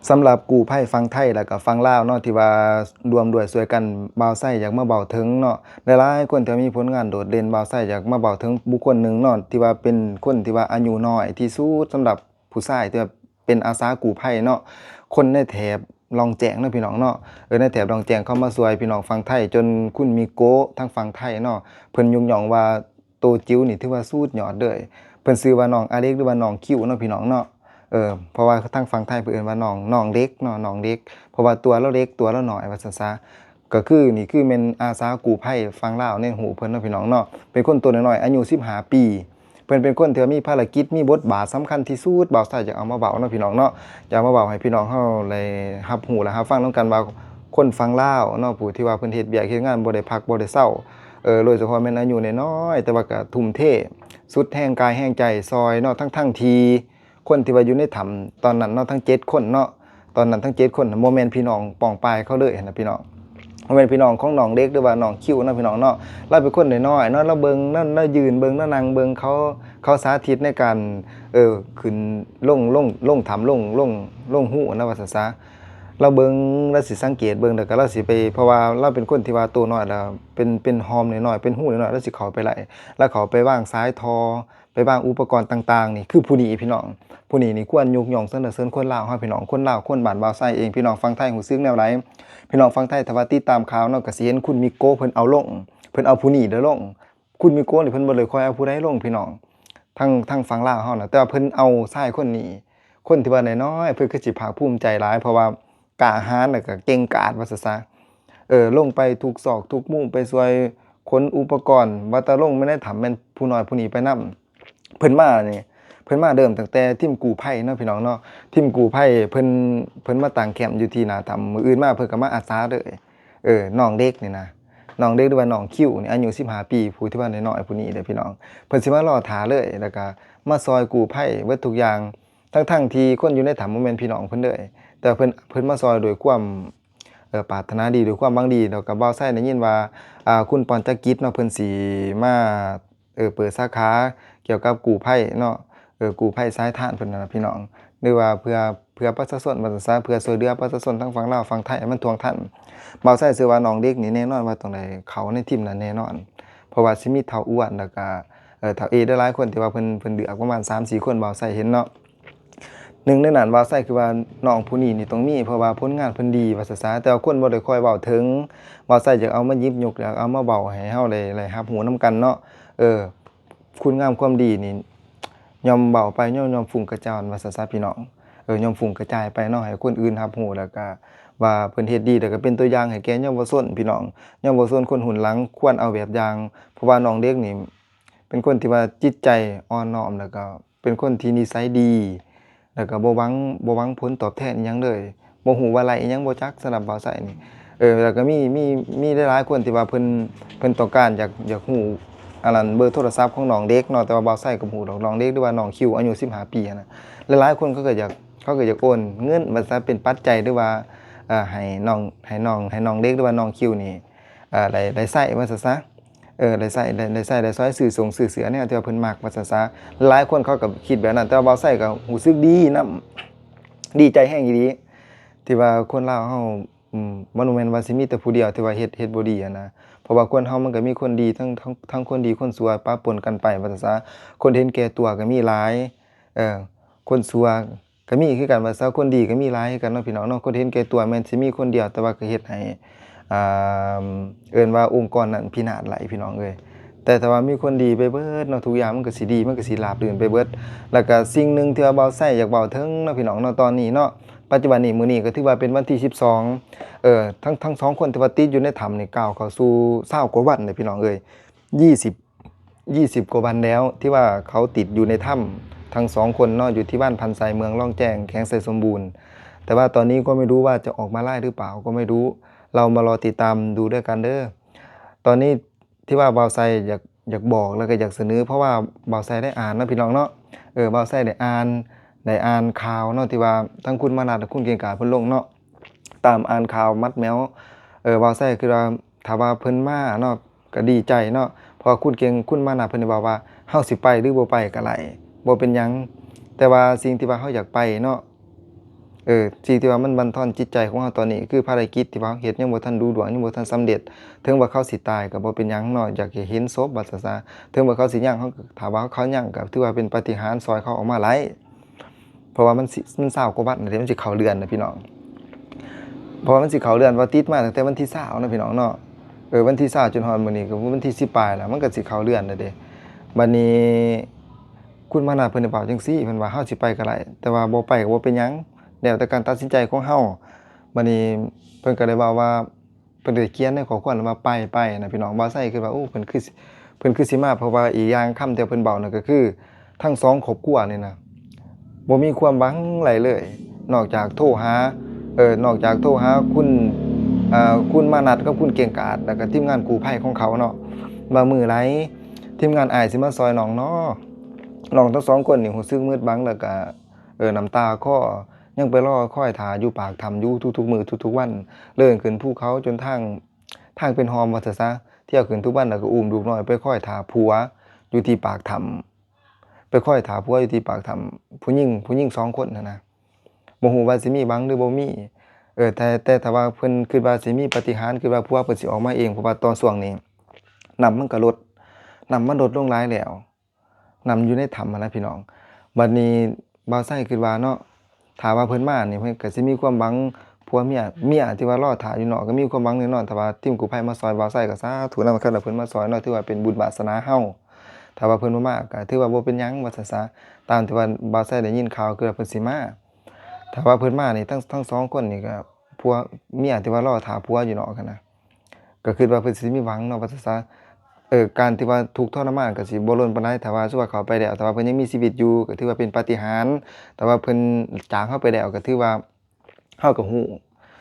ສຳລັບກູ້ໄພຝັ່ງໄທ ແລ້ວກໍຝັ່ງລາວເນາະ ທີ່ວ່າລວມດ້ວຍຊ່ວຍກັນ ບ່າວໄຊຢາກມາເວົ້າເຖິງເນາະ ຫຼາຍໆຄົນທີ່ມີຜົນງານໂດດເດັ່ນ ບ່າວໄຊຢາກມາເວົ້າເຖິງບຸກຄົນໜຶ່ງເນາະ ທີ່ວ່າເປັນຄົນທີ່ວ່າອາຍຸນ້ອຍທີ່ສຸດສຳລັບຜູ້ຊາຍ ທີ່ວ່າເປັນອາສາກູ້ໄພເນາະ ຄົນໃນແຖບລ່ອງແຈ້ງເນາະ ພີ່ນ້ອງເນາະ ເອີ ໃນແຖບລ່ອງແຈ້ງເຂົາມາຊ່ວຍພີ່ນ້ອງຝັ່ງໄທ ຈົນຄຸນມິໂກະທາງຝັ່ງໄທເນາະ ເພິ່ນຍົກຍ້ອງວ່າ ໂຕຈິ້ວນີ້ຖືວ່າສຸດຍອດເລີຍ ເພິ່ນຊື່ວ່ານ້ອງອາເລັກ ຫຼືວ່ານ້ອງຄິວເນາະ ພີ່ນ້ອງເນາະ ເອີ ເພາະວ່າທາງຝັ່ງໄທເພິ່ນເອີ້ນວ່ານ້ອງ ນ້ອງເລັກເນາະ ນ້ອງເລັກ ເພາະວ່າຕົວລາວເລັກ ຕົວລາວນ້ອຍວ່າຊັ້ນຊະ ກໍຄືນີ້ຄືແມ່ນອາສາກູ້ໄພຝັ່ງລາວໃນຮູບເພິ່ນເນາະ ພີ່ນ້ອງເນາະ ເປັນຄົນຕົວນ້ອຍໆ ອາຍຸສິບຫ້າປີ ເພິ່ນເປັນຄົນທີ່ວ່າມີພາລະກິດ ມີບົດບາດສຳຄັນທີ່ສຸດ ບ່າວໄຊຢາກເອົາມາເວົ້າເນາະ ພີ່ນ້ອງເນາະ ຢາກເອົາມາເວົ້າໃຫ້ພີ່ນ້ອງເຮົາໄດ້ຮັບຮູ້ ແລະ ຮັບຟັງນຳກັນວ່າ ຄົນຝັ່ງລາວເນາະ ຜູ້ທີ່ວ່າເພິ່ນເຮັດວຽກເຮັດງານບໍ່ໄດ້ພັກບໍ່ໄດ້ເຊົາ ເອີ ໂດຍສະເພາະແມ່ນອາຍຸນ້ອຍໆ ແຕ່ວ່າກໍທຸ່ມເທສຸດແຮງກາຍແຮງໃຈຊ່ອຍເນາະ ທັງໆທີ່ຄົນທີ່ວ່າຢູ່ໃນຖ້ຳຕອນນັ້ນເນາະ ທັງເຈັດຄົນເນາະ ຕອນນັ້ນທັງເຈັດຄົນບໍ່ແມ່ນພີ່ນ້ອງປ້ອງປາຍເຂົາເລີຍຫັ້ນນະ ພີ່ນ້ອງ ບໍ່ແມ່ນພີ່ນ້ອງຂອງນ້ອງເລັກ ຫຼືວ່ານ້ອງຄິວເນາະ ພີ່ນ້ອງເນາະ ລາວເປັນຄົນນ້ອຍໆເນາະ ລາວເບິ່ງ ລາວ ລາວຢືນເບິ່ງ ລາວນັ່ງເບິ່ງເຂົາ ເຂົາສາທິດໃນການ ເອີ ຂຶ້ນ ລົງ ລົງ ລົງຖ້ຳ ລົງ ລົງ ລົງຮູນະ ວ່າຊັ້ນຊະ ລາວເບິ່ງ ລາວຊິສັງເກດເບິ່ງ ແລ້ວກໍລາວຊິໄປ ເພາະວ່າລາວເປັນຄົນທີ່ວ່າໂຕນ້ອຍ ແລ້ວເປັນ ເປັນຮ່ອມນ້ອຍໆ ເປັນຮູນ້ອຍໆ ລາວຊິເຂົ້າໄປໄດ້ ລາວເຂົ້າໄປວາງສາຍທໍ່ ໄປວາງອຸປະກອນຕ່າງໆ ນີ້ຄືຜູ້ນີ້ພີ່ນ້ອງ ຜູ້ນີ້ນີ້ຄວນຍົກຍ້ອງສັນລະເສີນຄົນລາວເຮົາພີ່ນ້ອງ ຄົນລາວ ຄົນບ້ານບ່າວໄຊເອງ ພີ່ນ້ອງຝັ່ງໄທຮູ້ສຶກແນວໃດ ພີ່ນ້ອງຝັ່ງໄທຖ້າວ່າຕິດຕາມຂ່າວເນາະ ກໍຊິເຫັນຄຸນມິໂກະເພິ່ນເອົາລົງ ເພິ່ນເອົາຜູ້ນີ້ເດີລົງ ຄຸນມິໂກະນີ້ເພິ່ນບໍ່ໄດ້ຄ່ອຍເອົາຜູ້ໃດລົງ ພີ່ນ້ອງ ທາງ ທາງຝັ່ງລາວເຮົານະ ແຕ່ວ່າເພິ່ນເອົາຊາຍຄົນນີ້ ຄົນທີ່ວ່ານ້ອຍໆ ເພິ່ນຄືຊິພາກພູມໃຈຫຼາຍ ເພາະວ່າ ກ້າຫານ ແລ້ວກໍເກັ່ງກາດວ່າຊັ້ນຊະ ເອີ ລົງໄປທຸກຊອກທຸກມຸມ ໄປຊ່ວຍຂົນອຸປະກອນ ວ່າແຕ່ລົງມາໃນຖ້ຳແມ່ນຜູ້ນ້ອຍຜູ້ນີ້ໄປນຳ ເພິ່ນມານີ້ ເພິ່ນມາເລີ່ມຕັ້ງແຕ່ທີມກູ້ໄພເນາະ ພີ່ນ້ອງເນາະ ທີມກູ້ໄພເພິ່ນ ເພິ່ນມາຕັ້ງແຄ້ມຢູ່ທີ່ໜ້າຖ້ຳ ມື້ອື່ນມາເພິ່ນກໍມາອາສາເລີຍ ເອີ ນ້ອງເດັກນີ້ນະ ນ້ອງເດັກ ຫຼືວ່ານ້ອງຄິວນີ້ ອາຍຸສິບຫ້າປີ ຜູ້ທີ່ວ່ານ້ອຍໆຜູ້ນີ້ເດ້ພີ່ນ້ອງ ເພິ່ນຊິມາລໍຖ້າເລີຍ ແລ້ວກໍມາຊ່ອຍກູ້ໄພເບິດທຸກຢ່າງ ທັງໆທີ່ຄົນຢູ່ໃນຖ້ຳບໍ່ແມ່ນພີ່ນ້ອງເພິ່ນເລີຍ ແຕ່ເພິ່ນ ເພິ່ນມາຊ່ອຍດ້ວຍຄວາມ ເອີ ປາດຖະໜາດີ ດ້ວຍຄວາມຫວັງດີ ແລ້ວກໍບ່າວໄຊໄດ້ຍິນວ່າ ອ່າ ຄຸນປອນຈັກກິດເນາະ ເພິ່ນຊິມາ ເອີ ເປີດສາຂາກ່ຽວກັບກູ້ໄພເນາະ ເອີ ກູ້ໄພສາຍທານເພິ່ນນັ້ນນະພີ່ນ້ອງ ຫຼືວ່າເພື່ອ ເພື່ອປະຊາຊົນວ່າຊັ້ນຊະ ເພື່ອຊ່ວຍເຫຼືອປະຊາຊົນທັງຝັ່ງລາວຝັ່ງໄທໃຫ້ມັນທ່ວງທັນ ບ່າວໄຊເຊື່ອວ່ານ້ອງເດັກນີ້ແນ່ນອນວ່າຕ້ອງໄດ້ເຂົ້າໃນທີມນັ້ນແນ່ນອນ ເພາະວ່າຊິມີທ້າວອ້ວນ ແລ້ວກໍ ເອີ ທ້າວເອ ຫຼາຍໆຄົນທີ່ວ່າເພິ່ນ ເພິ່ນເລືອກປະມານສາມສີ່ຄົນ ບ່າວໄຊເຫັນເນາະ ໜຶ່ງໃນນັ້ນບ່າວໄຊຄືວ່ານ້ອງຜູ້ນີ້ນີ້ຕ້ອງມີ ເພາະວ່າຜົນງານເພິ່ນດີວ່າຊັ້ນຊະ ແຕ່ວ່າຄົນບໍ່ໄດ້ຄ່ອຍເວົ້າເຖິງ ບ່າວໄຊຢາກເອົາມາຫຍິບຍົກ ຢາກເອົາມາເວົ້າໃຫ້ເຮົາໄດ້ ໄດ້ຮັບຮູ້ນຳກັນເນາະ ເອີ ຄຸນງາມຄວາມດີນີ້ ຍ່ອມເວົ້າໄປ ຍ່ອມ ຍ່ອມຟຸ້ງກະຈອນວ່າຊັ້ນຊະພີ່ນ້ອງ ເອີ ຍ່ອມຟຸ້ງກະຈາຍໄປເນາະ ໃຫ້ຄົນອື່ນຮັບຮູ້ ແລ້ວກະວ່າເພິ່ນເຮັດດີ ແລ້ວກະເປັນຕົວຢ່າງໃຫ້ແກ່ເຍົາວະຊົນພີ່ນ້ອງ ເຍົາວະຊົນຄົນຮຸ່ນຫຼັງຄວນເອົາແບບຢ່າງ ເພາະວ່ານ້ອງເດັກນີ້ເປັນຄົນທີ່ວ່າຈິດໃຈອ່ອນນ້ອມ ແລ້ວກະ ເປັນຄົນທີ່ນິໄສດີ ແລ້ວກໍບໍ່ຫວັງ ບໍ່ຫວັງຜົນຕອບແທນອີ່ຫຍັງເລີຍ ບໍ່ຮູ້ວ່າໄລ່ອີ່ຫຍັງບໍ່ຈັກ ສຳລັບບ່າວໄຊນີ້ ເອີ ແລ້ວກໍມີ ມີ ມີຫຼາຍໆຄົນທີ່ວ່າເພິ່ນ ເພິ່ນຕ້ອງການຢາກ ຢາກຮູ້ ອັນນັ້ນ ເບີໂທລະສັບຂອງນ້ອງເດັກເນາະ ແຕ່ວ່າບ່າວໄຊກໍບໍ່ຮູ້ດອກ ນ້ອງເດັກ ຫຼືວ່ານ້ອງຄິວ ອາຍຸສິບຫ້າປີຫັ້ນນະ ຫຼາຍໆຄົນເຂົາກໍຢາກ ເຂົາກໍຢາກໂອນເງິນວ່າຊະ ເປັນປັດໄຈ ຫຼືວ່າ ເອີ ໃຫ້ນ້ອງ ໃຫ້ນ້ອງ ໃຫ້ນ້ອງເດັກ ຫຼືວ່ານ້ອງຄິວນີ້ ເອີ ໄດ້ ໄດ້ໃຊ້ວ່າຊັ້ນຊະ ເອີ ໄດ້ໃຊ້ ໄດ້ ໄດ້ໃຊ້ໄດ້ສອຍ ຊື້ສົ່ງຊື້ເສື້ອແນວທີ່ວ່າເພິ່ນມັກວ່າຊັ້ນຊະ ຫຼາຍຄົນເຂົາກໍຄິດແບບນັ້ນ ແຕ່ວ່າບ່າວໄຊກໍຮູ້ສຶກດີນຳ ດີໃຈແຮງອີ່ຫຼີ ທີ່ວ່າຄົນລາວເຮົາ ອືມ ມັນບໍ່ແມ່ນວ່າຊິມີແຕ່ຜູ້ດຽວທີ່ວ່າເຮັດ ເຮັດບໍ່ດີຫັ້ນນະ ເພາະວ່າຄົນເຮົາມັນກໍມີຄົນດີ ທັງ ທັງ ທັງຄົນດີຄົນຊົ່ວປະປົນກັນໄປວ່າຊັ້ນຊະ ຄົນເຫັນແກ່ຕົວກໍມີຫຼາຍ ເອີ ຄົນຊົ່ວ ກໍມີຄືກັນວ່າຊະ ຄົນດີກໍມີຫຼາຍຄືກັນເນາະ ພີ່ນ້ອງເນາະ ຄົນເຫັນແກ່ຕົວແມ່ນຊິມີຄົນດຽວ ແຕ່ວ່າກໍເຮັດໃຫ້ ອ່າ ເອີ້ນວ່າອົງກອນນັ້ນພິນາດໄຫຼ ພີ່ນ້ອງເອີຍ ແຕ່ຖ້າວ່າມີຄົນດີໄປເບິດເນາະ ທຸກຢ່າງມັນກໍຊິດີ ມັນກໍຊິລາບລື່ນໄປເບິດ ແລ້ວກໍສິ່ງໜຶ່ງທີ່ວ່າບ່າວໄຊຢາກເວົ້າເຖິງເນາະ ພີ່ນ້ອງເນາະ ຕອນນີ້ເນາະ ປັດຈຸບັນນີ້ ມື້ນີ້ກໍຖືວ່າເປັນວັນທີສິບສອງ ເອີ ທັງ ທັງສອງຄົນທີ່ວ່າຕິດຢູ່ໃນຖ້ຳນີ້ ກ້າວເຂົ້າສູ່ຊາວກວ່າວັນເດ້ ພີ່ນ້ອງເອີຍ ຍີ່ສິບ ຍີ່ສິບກວ່າວັນແລ້ວ ທີ່ວ່າເຂົາຕິດຢູ່ໃນຖ້ຳ ທັງສອງຄົນເນາະ ຢູ່ທີ່ບ້ານພັນໄຊ ເມືອງລ້ອງແຈ້ງ ແຂວງໄຊສົມບູນ ແຕ່ວ່າຕອນນີ້ກໍໄມ່ຮູ້ວ່າຈະອອກມາໄດ້ຫຼືເປົ່າກໍໄມ່ຮູ້ ເຮົາມາລໍຕິດຕາມດູດ້ວຍກັນເດີ ຕອນນີ້ທີ່ວ່າບ່າວໄຊຢາກ ຢາກບອກ ແລ້ວກໍຢາກສະເໜີ ເພາະວ່າບ່າວໄຊໄດ້ອ່ານເນາະ ພີ່ນ້ອງເນາະ ເອີ ບ່າວໄຊໄດ້ອ່ານ ໄດ້ອ່ານຂ່າວເນາະ ທີ່ວ່າທັງຄຸນມານັດ ແລະ ຄຸນເກັ່ງກາດເພິ່ນລົງເນາະ ຕາມອ່ານຂ່າວມັດແມວ ເອີ ບ່າວໄຊຄິດວ່າ ຖ້າວ່າເພິ່ນມາເນາະ ກໍດີໃຈເນາະ ເພາະວ່າຄຸນເກັ່ງ ຄຸນມານະເພິ່ນໄດ້ເວົ້າວ່າ ເຮົາຊິໄປຫຼືບໍ່ໄປກໍໄດ້ ບໍ່ເປັນຫຍັງ ແຕ່ວ່າສິ່ງທີ່ວ່າເຮົາຢາກໄປເນາະ ເອີ ສິ່ງທີ່ວ່າມັນບັ່ນທອນຈິດໃຈຂອງເຮົາຕອນນີ້ ຄືພາລະກິດທີ່ວ່າເຮົາເຮັດຍັງບໍ່ທັນລຸລ່ວງ ຍັງບໍ່ທັນສຳເລັດ. ເຖິງວ່າເຂົາຊິຕາຍກໍບໍ່ເປັນຫຍັງເນາະ ຢາກໃຫ້ເຫັນສົບວ່າຊັ້ນຊະ. ເຖິງວ່າເຂົາຊິຍັງ ເຮົາ ຖ້າວ່າເຂົາຍັງກໍຖືວ່າເປັນປາຕິຫານ ຊ່ອຍເຂົາອອກມາໄດ້. ເພາະວ່າມັນຊິ ມັນຊາວກວ່າວັນເດ້ ມັນຊິເຂົ້າເດືອນນະພີ່ນ້ອງ. ເພາະວ່າມັນຊິເຂົ້າເດືອນ ວ່າຕິດມາຕັ້ງແຕ່ວັນທີຊາວເນາະພີ່ນ້ອງເນາະ. ເອີ ວັນທີຊາວຈົນຮອດມື້ນີ້ກໍວັນທີສິບປາຍແລ້ວ ມັນກໍຊິເຂົ້າເດືອນແລ້ວເດ້. ບັດນີ້ ຄຸນມານະເພິ່ນໄດ້ເວົ້າຈັ່ງຊີ້ ເພິ່ນວ່າເຮົາຊິໄປກໍໄດ້ ແຕ່ວ່າບໍ່ໄປກໍບໍ່ເປັນຫຍັງ ແລ້ວແຕ່ການຕັດສິນໃຈຂອງເຮົາ. ບັດນີ້ເພິ່ນກໍໄດ້ເວົ້າວ່າ ເພິ່ນໄດ້ຂຽນໃນຂໍ້ຄວາມວ່າໄປ ໄປນະພີ່ນ້ອງ. ບ່າວໄຊຄິດວ່າ ໂອ້ ເພິ່ນຄື ເພິ່ນຄືຊິມາ ເພາະວ່າອີກຢ່າງຄຳທີ່ເພິ່ນເວົ້ານັ້ນກໍຄື ທັງສອງຄອບຄົວນີ້ນະ ບໍ່ມີຄວາມຫວັງໃດເລີຍ ນອກຈາກໂທຫາ ເອີ ນອກຈາກໂທຫາຄຸນ ເອີ ຄຸນມານັດກັບຄຸນເກັ່ງກາດ ແລ້ວກໍທີມງານກູ້ໄພຂອງເຂົາເນາະ ວ່າມື້ໃດທີມງານອ້າຍຊິມາຊ່ອຍນ້ອງນໍ. ນ້ອງທັງສອງຄົນນີ້ຮູ້ສຶກມືດບັງ ແລ້ວກໍ ເອີ ນ້ຳຕາຄໍ ຍັງໄປລໍຄອຍຖ້າຢູ່ປາກຖ້ຳຢູ່ທຸກໆມື້ທຸກໆວັນ ເດີນຂຶ້ນພູເຂົາຈົນທາງ ທາງເປັນຮ່ອມວ່າຊັ້ນຊະ ທ່ຽວຂຶ້ນທຸກວັນ ແລ້ວກໍອຸ້ມລູກນ້ອຍໄປຄອຍຖ້າຜົວຢູ່ທີ່ປາກຖ້ຳ ໄປຄອຍຖ້າຜົວຢູ່ທີ່ປາກຖ້ຳ ຜູ້ຍິງ ຜູ້ຍິງສອງຄົນຫັ້ນນະ. ບໍ່ຮູ້ວ່າຊິມີຫວັງຫຼືບໍ່ມີ ເອີ ແຕ່ ແຕ່ຖ້າວ່າເພິ່ນຄິດວ່າຊິມີປາຕິຫານ ຄິດວ່າຜົວເພິ່ນຊິອອກມາເອງ ເພາະວ່າຕອນຊ່ວງນີ້ນ້ຳມັນກໍລົດ ນ້ຳມັນລົດລົງຫຼາຍແລ້ວ ນ້ຳຢູ່ໃນຖ້ຳຫັ້ນນະພີ່ນ້ອງ. ບັດນີ້ບ່າວໄຊຄິດວ່າເນາະ ຖ້າວ່າເພິ່ນມານີ້ ເພິ່ນກໍຊິມີຄວາມຫວັງ ຜົວເມຍ ເມຍທີ່ວ່າລໍຖ້າຢູ່ນອກກໍມີຄວາມຫວັງແນ່ນອນ. ຖ້າວ່າທີມກູ້ໄພມາຊ່ອຍ ບ່າວໄຊກໍສາທຸນຳ ຄັນວ່າເພິ່ນມາຊ່ອຍເນາະ ຖືວ່າເປັນບຸນວາສະໜາເຮົາ. ຖ້າວ່າເພິ່ນບໍ່ມາກໍຖືວ່າບໍ່ເປັນຫຍັງວ່າຊັ້ນຊະ ຕາມທີ່ວ່າບ່າວໄຊໄດ້ຍິນຂ່າວ ຄືວ່າເພິ່ນຊິມາ. ຖ້າວ່າເພິ່ນມານີ້ ທັງ ທັງສອງຄົນນີ້ກໍຜົວເມຍທີ່ວ່າລໍຖ້າຜົວຢູ່ນອກຫັ້ນນະ ກໍຄິດວ່າເພິ່ນຊິມີຫວັງເນາະ ວ່າຊັ້ນຊະ. ເອີ ການທີ່ວ່າທຸກທໍລະມານກໍຊິບໍ່ລົ້ນປານໃດ ຖ້າວ່າ ສົມມຸດວ່າເຂົາໄປແລ້ວ ຖ້າວ່າເພິ່ນຍັງມີຊີວິດຢູ່ ກໍຖືວ່າເປັນປາຕິຫານ. ຖ້າວ່າເພິ່ນຈາກເຮົາໄປແລ້ວ ກໍຖືວ່າເຮົາກໍຮູ້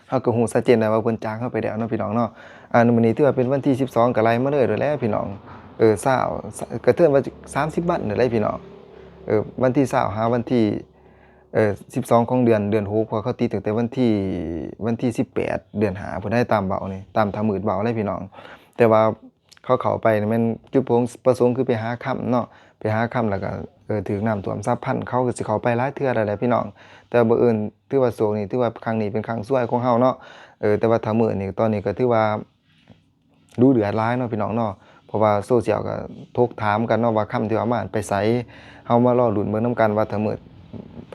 ເຮົາກໍຮູ້ຊັດເຈນແລ້ວວ່າເພິ່ນຈາກເຮົາໄປແລ້ວເນາະ ພີ່ນ້ອງເນາະ. ອາ ມື້ນີ້ຖືວ່າເປັນວັນທີສິບສອງ ກໍໄລ່ມາເລີຍໂດຍແລ້ວ ພີ່ນ້ອງ. ເອີ ຊາວ ກໍເຖິງວ່າສາມສິບວັນໂດຍແລ້ວ ພີ່ນ້ອງ. ເອີ ວັນທີຊາວ ຫາວັນທີ ເອີ ສິບສອງຂອງເດືອນ ເດືອນຫົກ ເພາະເຂົາຕິດຕັ້ງແຕ່ວັນທີ ວັນທີສິບແປດ ເດືອນຫ້າ ພຸ້ນໃດ໋ ຕາມເວົ້ານີ້ ຕາມທ້າວມືດເວົ້າເລີຍ ພີ່ນ້ອງ. ແຕ່ວ່າເຂົາເຂົ້າໄປນີ້ແມ່ນຈຸດປະສົງ ປະສົງຄືໄປຫາຄຳເນາະ ໄປຫາຄຳ ແລ້ວກໍ ເອີ ຖືກນ້ຳຖ້ວມສັບພັນ ເຂົາກໍຊິເຂົ້າໄປຫຼາຍເທື່ອແລ້ວແຫຼະ ພີ່ນ້ອງ. ແຕ່ວ່າບັງເອີນຖືວ່າໂຊກນີ້ ຖືວ່າຄັ້ງນີ້ເປັນຄັ້ງຊວຍຂອງເຮົາເນາະ. ເອີ ແຕ່ວ່າທ້າວມືດນີ້ ຕອນນີ້ກໍຖືວ່າ ດຸເດືອດຫຼາຍເນາະ ພີ່ນ້ອງເນາະ. ເພາະວ່າໂຊຊຽວກໍຖົກຖາມກັນເນາະ ວ່າຄຳທີ່ວ່າມານັ້ນໄປໃສ. ເຮົາມາລໍລຸ້ນເບິ່ງນຳກັນວ່າທ້າວມືດ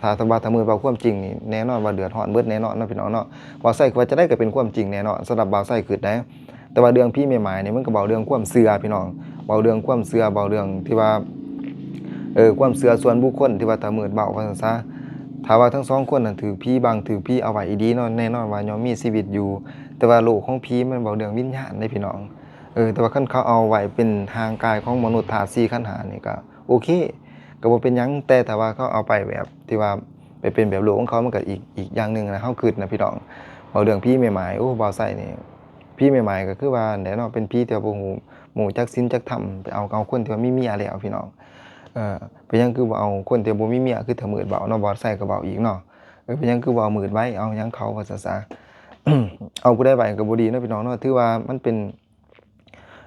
ຖ້າ ຖ້າວ່າທ້າວມືດເວົ້າຄວາມຈິງນີ້ ແນ່ນອນວ່າເດືອດຮ້ອນເບິດແນ່ນອນເນາະ ພີ່ນ້ອງເນາະ. ບ່າວໄຊຄິດວ່າຈັ່ງໃດກໍເປັນຄວາມຈິງແນ່ນອນ ສຳລັບບ່າວໄຊຄິດໄດ໋. ແຕ່ວ່າເລື່ອງຜີແມ່ໝ້າຍນີ້ ມັນກໍເວົ້າເລື່ອງຄວາມເຊື່ອ ພີ່ນ້ອງ ເວົ້າເລື່ອງຄວາມເຊື່ອ ເວົ້າເລື່ອງທີ່ວ່າ ເອີ ຄວາມເຊື່ອສ່ວນບຸກຄົນ ທີ່ວ່າທ້າວມືດເວົ້າວ່າຊັ້ນຊະ. ຖ້າວ່າທັງສອງຄົນນັ້ນຖືກຜີບັງ ຖືກຜີເອົາໄວ້ອີ່ຫຼີເນາະ ແນ່ນອນວ່າຍັງມີຊີວິດຢູ່. ແຕ່ວ່າໂລກຂອງຜີມັນເວົ້າເລື່ອງວິນຍານເດ້ ພີ່ນ້ອງ. ເອີ ແຕ່ວ່າຄັນເຂົາເອົາໄວ້ເປັນຮ່າງກາຍຂອງມະນຸດ ທາດສີ່ຂັນຫ້ານີ້ກໍໂອເຄ ກໍບໍ່ເປັນຫຍັງ. ແຕ່ຖ້າວ່າເຂົາເອົາໄປແບບທີ່ວ່າໄປເປັນແບບໂລກຂອງເຂົາ ມັນກໍອີກ ອີກຢ່າງໜຶ່ງນະ ເຮົາຄິດນະ ພີ່ນ້ອງ. ເວົ້າເລື່ອງຜີແມ່ໝ້າຍ ໂອ້ ບ່າວໄຊນີ້ ຜີແມ່ໝ້າຍກໍຄືວ່າແຫຼະເນາະ ເປັນຜີທີ່ວ່າບໍ່ຮູ້ ບໍ່ຮູ້ຈັກສິນຈັກທຳ ໄປເອົາ ເອົາຄົນທີ່ວ່າມີເມຍແລ້ວ ພີ່ນ້ອງ. ເອີ ເປັນຫຍັງຄືບໍ່ເອົາຄົນທີ່ບໍ່ມີເມຍ ຄືທ້າວມືດເວົ້າເນາະ ບ່າວໄຊກໍເວົ້າອີກເນາະ. ເອີ ເປັນຫຍັງຄືບໍ່ເອົາມືດໄວ້ ເອົາຫຍັງເຂົາວ່າຊັ້ນຊະ. ເອົາຜູ້ໃດໄວ້ກໍບໍ່ດີເນາະ ພີ່ນ້ອງເນາະ. ຖືວ່າມັນເປັນ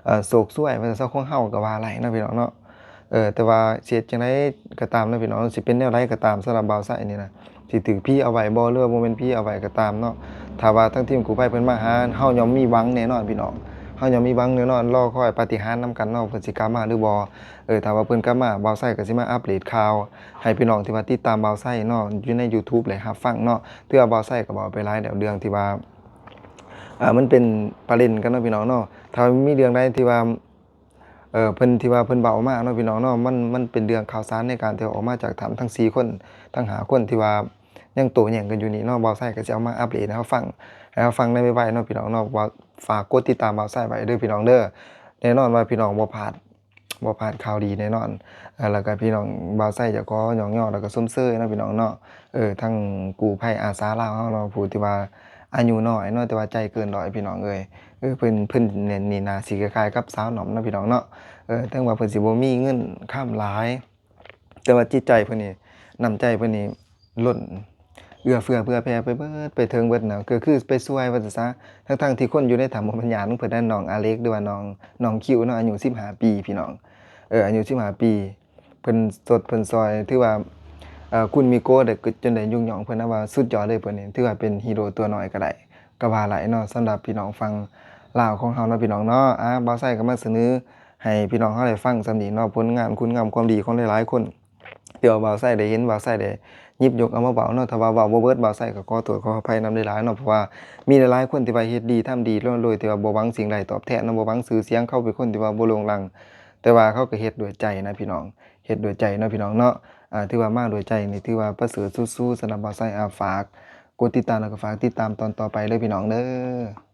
ເອີ ໂຊກຊວຍວ່າຊັ້ນຊະ ຂອງເຮົາກໍວ່າໄດ້ເນາະ ພີ່ນ້ອງເນາະ. ເອີ ແຕ່ວ່າຊິເຮັດຈັ່ງໃດກໍຕາມເນາະ ພີ່ນ້ອງ ຊິເປັນແນວໃດກໍຕາມ ສຳລັບບ່າວໄຊນີ້ນະ ຊິຖືກຜີເອົາໄວ້ບໍ່ ຫຼືວ່າບໍ່ແມ່ນຜີເອົາໄວ້ກໍຕາມເນາະ. ຖ້າວ່າທາງທີມກູ້ໄພເພິ່ນມາຫາ ເຮົາຍ່ອມມີຫວັງແນ່ນອນ ພີ່ນ້ອງ ເຮົາຍ່ອມມີຫວັງແນ່ນອນ. ລໍຄອຍປາຕິຫານນຳກັນເນາະ ເພິ່ນຊິກັບມາຫຼືບໍ່. ເອີ ຖ້າວ່າເພິ່ນກັບມາ ບ່າວໄຊກໍຊິມາອັບເດດຂ່າວໃຫ້ພີ່ນ້ອງທີ່ວ່າຕິດຕາມບ່າວໄຊເນາະ ຢູ່ໃນ YouTube ໄດ້ຮັບຟັງເນາະ. ຖືວ່າບ່າວໄຊກໍເວົ້າໄປຫຼາຍແລ້ວ ເລື່ອງທີ່ວ່າ ເອີ ມັນເປັນປະເດັນກັນເນາະ ພີ່ນ້ອງເນາະ. ຖ້າມີເລື່ອງໃດທີ່ວ່າ ເອີ ເພິ່ນ ທີ່ວ່າເພິ່ນເວົ້າມາເນາະ ພີ່ນ້ອງເນາະ ມັນ ມັນເປັນເລື່ອງຂ່າວສານໃນການທີ່ອອກມາຈາກຖ້ຳ ທັງສີ່ຄົນ ທັງຫ້າຄົນທີ່ວ່າຍັງໂຕ້ແຍ່ງກັນຢູ່ນີ້ເນາະ. ບ່າວໄຊກໍຊິເອົາມາອັບເດດໃຫ້ເຮົາຟັງ ໃຫ້ເຮົາຟັງໃນໄວໆເນາະ ພີ່ນ້ອງເນາະ. ວ່າ ຝາກກົດຕິດຕາມບ່າວໄຊໄວ້ເດີ ພີ່ນ້ອງເດີ. ແນ່ນອນວ່າພີ່ນ້ອງບໍ່ພາດ ບໍ່ພາດຂ່າວດີແນ່ນອນ. ເອີ ແລ້ວກໍພີ່ນ້ອງ ບ່າວໄຊຈະຂໍຍ້ອງຍໍ ແລ້ວກໍຊົມເຊີຍເນາະ ພີ່ນ້ອງເນາະ. ເອີ ທັງກູ້ໄພອາສາລາວເຮົາເນາະ ຜູ້ທີ່ວ່າອາຍຸນ້ອຍເນາະ ແຕ່ວ່າໃຈເກີນຮ້ອຍ ພີ່ນ້ອງເອີຍ. ເອີ ເພິ່ນ ເພິ່ນນີ້ໜ້າຊິຄ້າຍໆກັບສາວໜ້ອມເນາະ ພີ່ນ້ອງເນາະ. ເອີ ເຖິງວ່າເພິ່ນຊິບໍ່ມີເງິນຄຳຫຼາຍ ແຕ່ວ່າຈິດໃຈເພິ່ນນີ້ ນ້ຳໃຈເພິ່ນນີ້ລົ້ນເອື້ອເຟື້ອເຜື່ອແຜ່ໄປເບິດ ໄປເຖິງເບິດນະ ກໍຄືໄປຊ່ວຍວ່າຊັ້ນຊະ. ທັງໆທີ່ຄົນຢູ່ໃນຖ້ຳບໍ່ແມ່ນຍາດຂອງເພິ່ນນະ ນ້ອງອາເລັກ ຫຼືວ່ານ້ອງ ນ້ອງຄິວເນາະ ອາຍຸສິບຫ້າປີ ພີ່ນ້ອງ. ເອີ ອາຍຸສິບຫ້າປີ ເພິ່ນຊົດເພິ່ນຊ່ອຍ ຖືວ່າ ເອີ ຄຸນມິໂກະໄດ້ ຈົນໄດ້ຍົກຍ້ອງເພິ່ນນະວ່າສຸດຍອດເລີຍ ເພິ່ນນີ້ຖືວ່າເປັນຮີໂຣຕົວນ້ອຍກໍໄດ້ ກໍວ່າໄດ້ເນາະ ສຳລັບພີ່ນ້ອງຝັ່ງລາວຂອງເຮົາເນາະ ພີ່ນ້ອງເນາະ. ອາ ບ່າວໄຊກໍມາສະເໜີໃຫ້ພີ່ນ້ອງເຮົາໄດ້ຟັງສ່ຳນີ້ເນາະ ຜົນງານຄຸນງາມຄວາມດີຂອງຫຼາຍໆຄົນ ທີ່ວ່າບ່າວໄຊໄດ້ເຫັນ ບ່າວໄຊໄດ້ຫຍິບຍົກເອົາມາເວົ້າເນາະ. ຖ້າວ່າເວົ້າບໍ່ເບິດ ບ່າວໄຊກໍຂໍໂທດຂໍອະໄພນຳຫຼາຍໆເນາະ ເພາະວ່າມີຫຼາຍໆຄົນທີ່ວ່າເຮັດດີທຳດີເນາະ ໂດຍທີ່ວ່າບໍ່ຫວັງສິ່ງໃດຕອບແທນເນາະ ບໍ່ຫວັງຊື່ສຽງ ເຂົາເປັນຄົນທີ່ວ່າບໍ່ໂລງລັງ ແຕ່ວ່າເຂົາກໍເຮັດດ້ວຍໃຈນະ ພີ່ນ້ອງ ເຮັດດ້ວຍໃຈເນາະ ພີ່ນ້ອງເນາະ. ອາ ຖືວ່າມາດ້ວຍໃຈນີ້ ຖືວ່າປະເສີດສຸດໆ ສຳລັບບ່າວໄຊ. ອາ ຝາກກົດຕິດຕາມ ແລ້ວກໍຝາກຕິດຕາມຕອນຕໍ່ໄປເດີ ພີ່ນ້ອງເດີ.